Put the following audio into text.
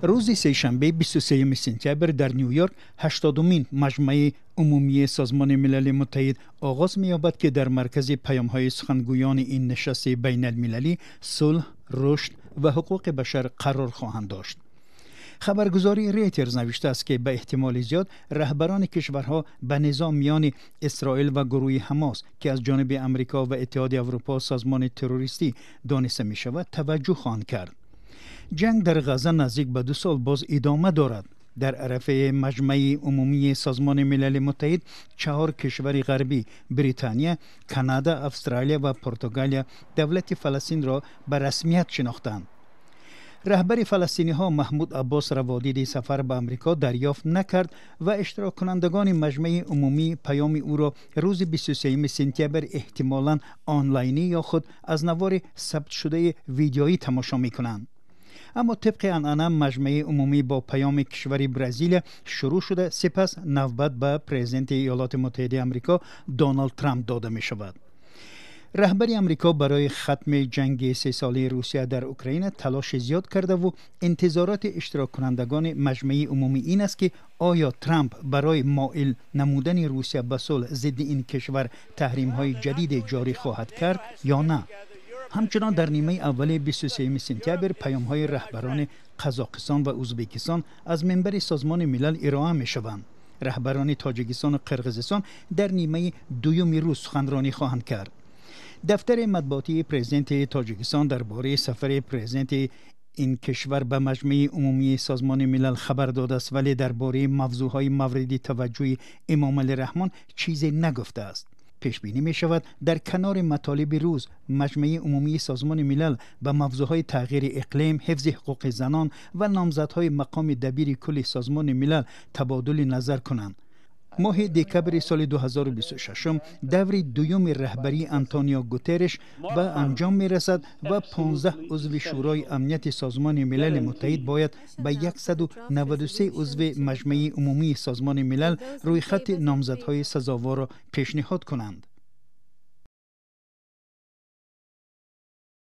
Рӯзи сешанбе, 23 сентябр, дар Ню-Йорк 80-умин Маҷмаи Умумии Созмони Милали Муттаҳид оғоз меёбад, ки дар маркази паёмҳои сухангӯёни ин нишасти байналмилалӣ сулҳ, рушд ва ҳуқуқи башар қарор хоҳанд дошт. Хабаргузории Рейтерз навиштааст, ки ба эҳтимоли зиёд раҳбарони кишварҳо ба низоъ миёни Исроил ва гурӯҳи Ҳамос, ки аз ҷониби Амрико ва Иттиҳоди Аврупо созмони террористӣ дониста мешавад, таваҷҷӯҳ хоҳанд кард. Ҷанг дар Ғазза наздик ба 2 сол боз идома дорад. Дар арафаи Маҷмаи Умумии Созмони Милали Муттаҳид чаҳор кишвари ғарбӣ: Британия, Канада, Австралия ва Португалия давлати Фаластинро ба расмият шинохтанд. Раҳбари фаластиниҳо Маҳмуд Аббос раводиди сафар ба Амрико дарёфт накард ва иштироккунандагони Маҷмаи Умумӣ паёми ӯро рӯзи 23 сентябр эҳтимолан онлайнӣ ё худ аз навори сабтшудаи видеоӣ тамошо мекунанд. Аммо тибқи анъана Маҷмаи Умумӣ бо паёми кишвари Бразилия шурӯъ шуда, сипас навбат ба президенти Иёлоти Муттаҳидаи Амрико Доналд Трамп дода мешавад. Раҳбари Амрико барои хатми ҷанги сесолаи Русия дар Украина талоши зиёд кардаву интизороти иштироккунандагони Маҷмаи Умумӣ ин аст, ки оё Трамп барои моил намудани Русия ба сулҳ зидди ин кишвар таҳримҳои ҷадиде ҷорӣ хоҳад кард ё на. Ҳамчунон дар нимаи аввали 23 сентябр паёмҳои раҳбарони Қазоқистон ва Ӯзбекистон аз минбари Созмони Милал ироа мешаванд. Раҳбарони Тоҷикистону Қирғизистон дар нимаи дуюми рӯз суханронӣ хоҳанд кард. Дафтари матбуотии президенти Тоҷикистон дар бораи сафари президенти ин кишвар ба Маҷмаи Умумии Созмони Милал хабар додааст, вале дар бораи мавзӯъҳои мавриди таваҷҷӯҳи Эмомалӣ Раҳмон чизе нагуфтааст. Пешбинӣ мешавад, дар канори матолиби рӯз Маҷмаи Умумии Созмони Милал ба мавзӯъҳои тағйири иқлим, ҳифзи ҳуқуқи занон ва номзадҳои мақоми дабири кулли Созмони Милал табодули назар кунанд. Моҳи декабри соли 2026 даври дуюми раҳбарии Антонио Гутерреш ба анҷом мерасад ва 15 узви Шӯрои Амнияти Созмони Милали Муттаҳид бояд ба 193 узви Маҷмаи Умумии Созмони Милал рӯйхати номзадҳои сазоворро пешниҳод кунанд.